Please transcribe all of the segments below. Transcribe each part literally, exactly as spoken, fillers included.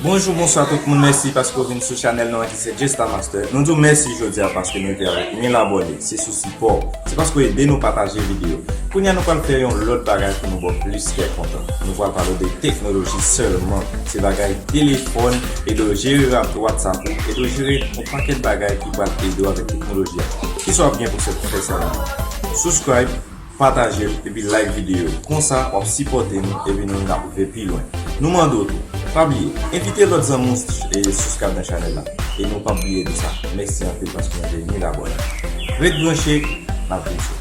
Bonjou, bonswa tout moun, mèsi paske w vin sou chanèl nou an ki se Jesta Master. Nou di w mèsi jodi a paske nou rive avèk mil abòne. Se sou sipò w. Se paske w ede nou pataje videyo. Kounye a nou pral fè yon lòt bagay pou nou ba w plis kè kontan. Nou pral pale w de teknoloji sèlman. Se bagay telefòn, ede w jere rap-, WhatsApp ou, ede w jere yon pakèt bagay ki pral ede w avèk teknoloji a. Kisa w ap gen pou fè, pou fè sa la? Subscribe, pataje l, epi like videyo. Konsa, w ap sipòte nou, epi nou n ap rive pi lwen. Nou mande w tou, pa bliye, envite lòt zanmi w, e, sou Skype nan chanèl la. E nou p ap bliye di sa. Mèsi anpil paske nou te mil abòne. Ret branche, n ap vin sou.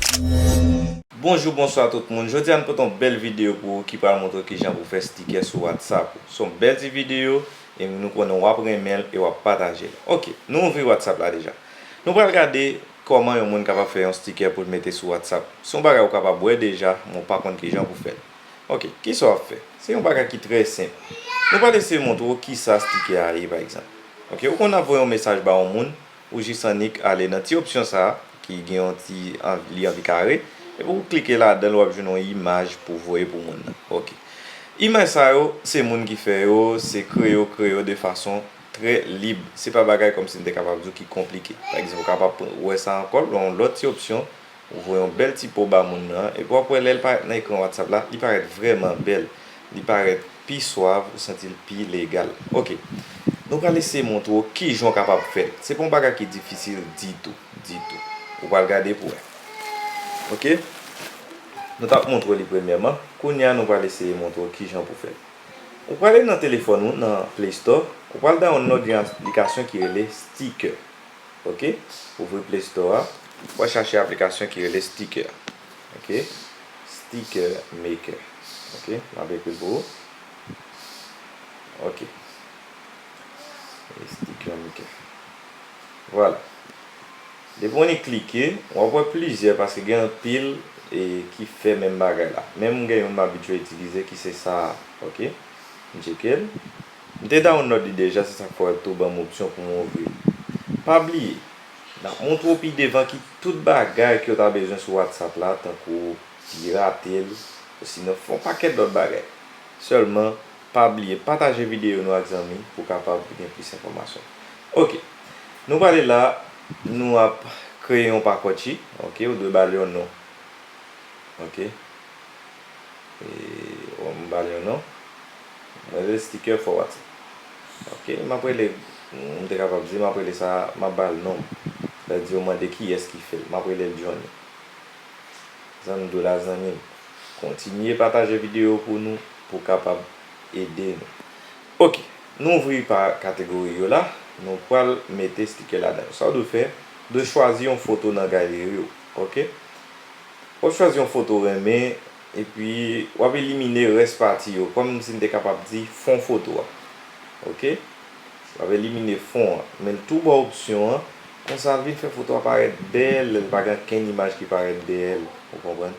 Bonjou, bonswa tout moun. Jodi a, nou pote yon bèl videyo pou ou ki pral montre w kijan pou fè stikè sou WhatsApp ou. Se yon bèl ti videyo, e nou konnen w ap renmen l e w ap pataje l. Ok, nou ouvri WhatsApp la deja. Nou pral gade kòman yon moun kapab fè yon stikè pou l mete sou WhatsApp. Se yon bagay ou kapab wè deja, men w pa konn kijan pou fè l. Ok, kisa w ap fè? Se yon bagay ki trè senp. Nou pral eseye montre w kisa stikè a ye, pa egzanp. Ok, ou konn ap voye yon mesaj ba yon moun, ou jis annik ale nan ti opsyon sa a, ki gen yon ti an-, li anvi kare, epi ou klike ladan l, w ap jwenn yon imaj pou voye pou moun nan. Ok. Imaj sa yo, se moun ki fè yo, se kreye yo, kreye yo de fason trè lib. Se pa bagay kòmsi m te kapab di w ki konplike. Pa egzanp, ou kapab pran, wè sa ankò, yon lòt ti opsyon, ou voye yon bèl ti po ba moun nan, epi w ap wè lè l parèt nan ekran WhatsApp la, li parèt vrèman bèl. Li parèt pi swav, ou santi l pi legal. Ok. Nou pral eseye montre w kijan w kapab fè l. Se pa yon bagay ki difisil ditou, ditou. Ou pral gade pou wè. Ok? Nou t ap montre w li premyèman. Kounye a, nou pral eseye montre w kijan pou fè l. Ou prale nan telefòn ou, nan Play Store, ou pral download yon aplikasyon ki rele Sticker. Ok? Ouvri Play Store a, ou pral chache aplikasyon ki rele Sticker. Ok? Sticker Maker. Ok? M ap ekri l pou ou. Ok. E Sticker Maker. Vwala. Depi w annik klike, w ap wè plizyè paske gen anpil e ki fè menm bagay la. Men m gen youn m abitye itilize ki se sa a, ok? M tcheke l. M te download li deja, se sa k fè w ap tou ban m opsyon pou m ouvri l. Pa bliye, n ap montre w pi devan ki tout bagay ke w ta bezwen sou WhatsApp la, tankou pirate l, osinon fè yon pakèt lòt bagay. Sèlman, pa bliye pataje videyo nou ak zanmi pou w kapab gen plis enfòmasyon. Ok. Nou prale la, nou ap kreye yon pakòtchi. Ok, ou dwe ba l yon non. Ok. E, bon, m ba l yon non. Mwen rele Sticker for WhatsApp. Ok, m ap rele, m te kapab di, m ap rele sa, m ap ba l non m. Sa vle di yo mande kiyès ki fè l. M ap rele l Johnny. Zanmi dou la, zanmi m. Kontinye pataje videyo pou nou, pou kapab ede nou. Ok, nou ouvri pa kategori yo la, nou pral mete sticker ladan yo. Sa w dwe fè, dwe chwazi yon foto nan galeri w, ok? W ap chwazi yon foto w renmen, epi w ap elimine rès pati yo, kòmsi n te kapab di fon foto a, ok? W ap elimine fon an, men l tou ba w opsyon an, konsa l vin fè foto a parèt bèl, l pa gen ankenn imaj ki parèt dèyè l, ou konprann?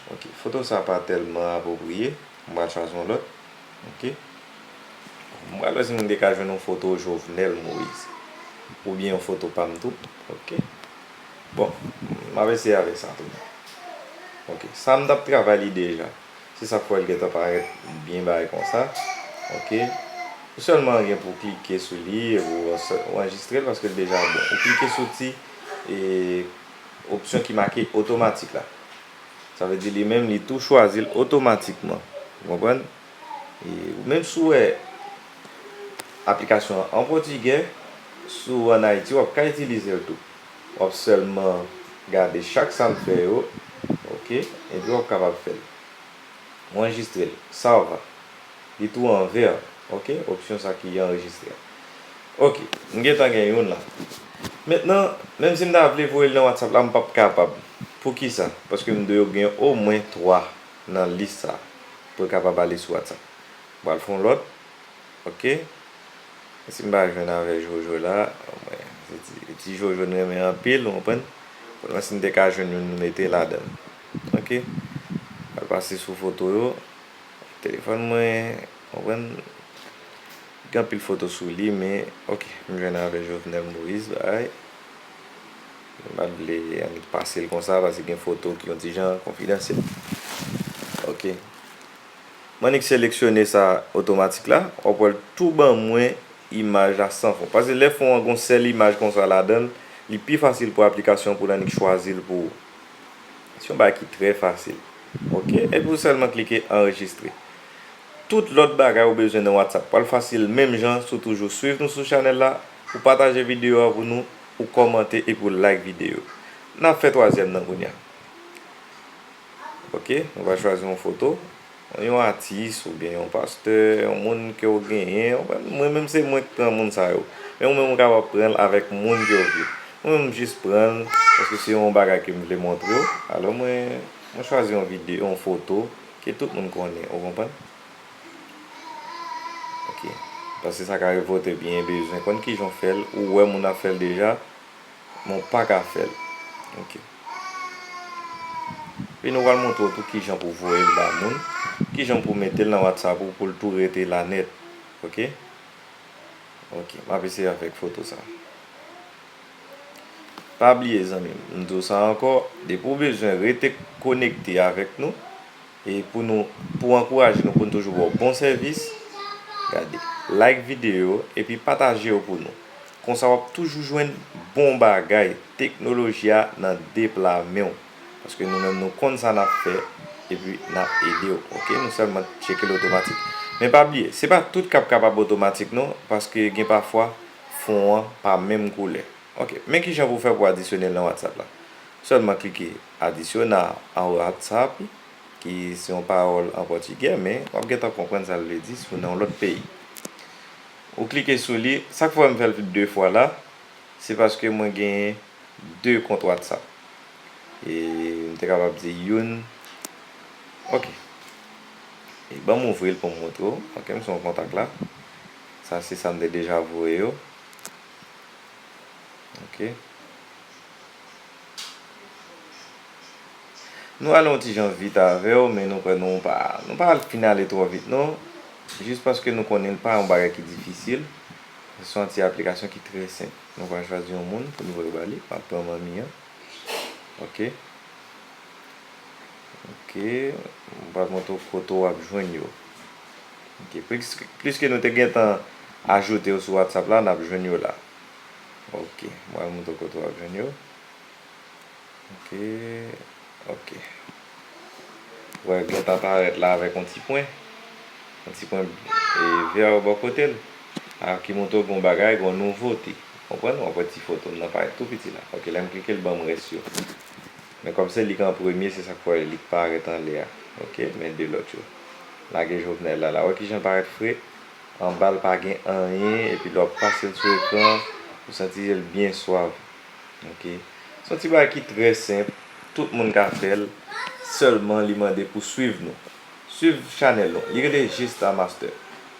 Ok, foto sa pa tèlman apwopriye, m pral chwazi yon lòt, ok? M pral wè si m te ka jwenn yon foto Jovenel Moïse, oubyen yon foto pa m tou, ok? Bon, m ap eseye avèk sa tou. Ok, sa m t ap travay li deja. Se sa k fè l gentan parèt byen bagay konsa. Ok. Ou sèlman gen pou w klike sou li epi w anse-, w anrejistre l paske l deja bon. Ou klike sou ti, e, opsyon ki make otomatik la. Sa vle di li menm li tou chwazi l otomatikman. Ou konprann? E, ou menm si w wè aplikasyon an an pòtigè, si w ann Ayiti, w ap ka itilize l tou. W ap sèlman gade chak sa m fè yo, ok, epi w ap kapab fè l. Ou anrejistre l, salva. Li tou an vè, ok, opsyon sa ki anrejistre. Ok, m gentan gen youn la. Mentnan, menm si m ta vle voye l nan WhatsApp la, m p ap kapab. Poukisa? Paske m dwe gen omwen twa nan lis sa pou l kapab ale sou WhatsApp. M pral fè yon lòt. Ok. Si m pa jwenn avè Jojo la, mwen, se ti, ti Jojo n renmen anpil, ou konprann? Fòlman si n te ka jwenn youn, nou mete ladan l. Ok. M pral pase sou foto yo. Telefòn mwen, ou konprann? Gen anpil foto sou li, men, ok, m jwenn avè Jovenel Moïse, bagay. M pa t vle annik pase l konsa, paske gen foto ki yon ti jan konfidansyèl. Ok. M annik seleksyone sa otomatik la, w ap wè l tou ban mwen imaj la san fon. Paske lè fon an gon sèl imaj konsa ladan l, li pi fasil pou aplikasyon pou l annik chwazi l pou ou. Se yon bagay ki trè fasil. Ok? Epi ou sèlman klike anrejistre. Tout lòt bagay ou bezwen nan WhatsApp pral fasil menm jan si w toujou swiv nou sou chanèl la, ou pataje videyo a pou nou, ou kòmante epi ou like videyo. N ap fè twazyèm nan kounye a. Ok, nou va chwazi yon foto. Yon atis oubyen yon pastè, yon moun ke w genyen. Mwen menm se mwen k pran moun sa yo. Men ou menm ou kapab pran l avèk moun ke w vle. Mwen menm m jis pran l paske se yon bagay ke m vle montre w. Alò mwen, mwen chwazi yon videyo, yon foto ke tout moun konnen, ou konprann? Ok. Paske sa ka revolte byen bezwen konn kijan w fè l, ou wè moun ap fè l deja, men w pa ka fè l. Ok. Epi nou pral montre w tou kijan pou voye l ba moun, kijan pou mete l nan WhatsApp ou pou l tou rete la nèt. Ok? Ok, m ap eseye avèk foto sa. Pa bliye zanmi m, m di w sa ankò, depi w bezwen rete konekte avèk nou, e pou nou, pou ankouraje nou, pou nou toujou ba w bon sèvis, gade, like videyo, epi pataje yo pou nou. Konsa w ap toujou jwenn bon bagay, teknoloji a nan de pla men w. Paske nou menm nou konn sa n ap fè, epi n ap ede w, ok? Nou sèlman tcheke l otomatik. Men pa bliye, se pa tout k ap kapab otomatik non, paske gen pafwa fon an pa menm koulè. Ok, men kijan pou fè pou adisyone l nan WhatsApp la. Sèlman klike adicionar ao WhatsApp, ki se yon pawòl an pòtigè, men w ap gentan konprann sa l vle di si w nan yon lòt peyi. Ou klike sou li, sa k fè m fè l de fwa la, se paske mwen genyen de kont WhatsApp. E m te kapab di youn. Ok. E ban m ouvri l pou m montre w. Ok, m sou yon kontak la. Sa se sa m te deja voye yo. Ok. Nou ale yon ti jan vit avè w, men nou kwè nou pa, nou pa fin ale twò vit non. Jis paske nou konnen l pa yon bagay ki difisil. Se yon ti aplikasyon ki trè senp. Nou pral chwazi yon moun pou nou voye ba li. M ap pran manmi an. Ok. Ok. M pral montre w kote w ap jwenn yo. Ok. Plis, plis ke nou te gentan ajoute yo sou WhatsApp la, n ap jwenn yo la. Ok. M pral montre w kote w ap jwenn yo. Ok. Ok. Wè, gentan parèt la avèk yon ti pwen. Yon ti pwen, e, vè bò kote l. A, ki montre w gen yon bagay, gen yon nouvote. Konprann? W ap wè ti foto m nan parèt tou piti la. Ok, lè m klike l, ban m rès yo. Men kòm se li k an premye, se sa k fè li parèt anlè a. Ok, men de lòt yo. Lage Jovenel la, la. Wè kijan l parèt fre. Anba l pa gen anyen, epi lè w ap pase l sou ekran, ou santi l byen swav. Ok. Se yon ti bagay ki trè senp, tout moun ka fè l, sèlman li mande pou swiv nou. Swiv chanèl nou. Li rele Gesta Master.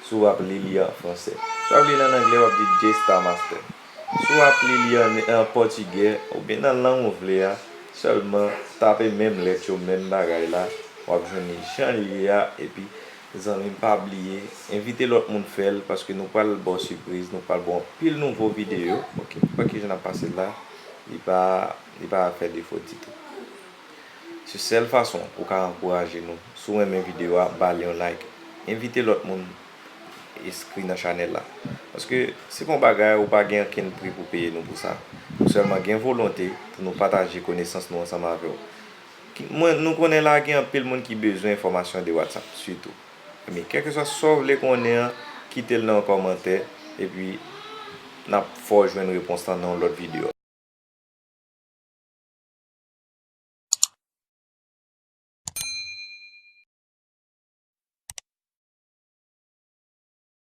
Si w ap li li an fransè. Si w ap li l an anglè, w ap di Gesta Master. Si w ap li li an, an pòtigè, oubyen nan lang ou vle a, sèlman tape menm lèt yo, menm bagay la, w ap jwenn li jan li ye a, epi zanmi m pa bliye, envite lòt moun fè l, paske nou pral ba w sipriz, nou pral ba w anpil nouvo videyo. Ok, pa kijan n ap pase l la, li pa, li pa fè defo ditou. Se sèl fason ou ka ankouraje nou. Si w renmen videyo a, ba li yon like. Envite lòt moun enskri nan chanèl la. Paske se pa yon bagay ou pa gen okenn pri pou peye nou pou sa. Nou sèlman gen volonte pou nou pataje konesans nou ansanm avè w. Ki, mwen, nou konnen la gen anpil moun ki bezwen enfòmasyon de WhatsApp, sitou. Men kèlkeswa sa w vle konnen an, kite l nan yon kòmantè, epi n ap fè w jwenn repons lan nan yon lòt videyo.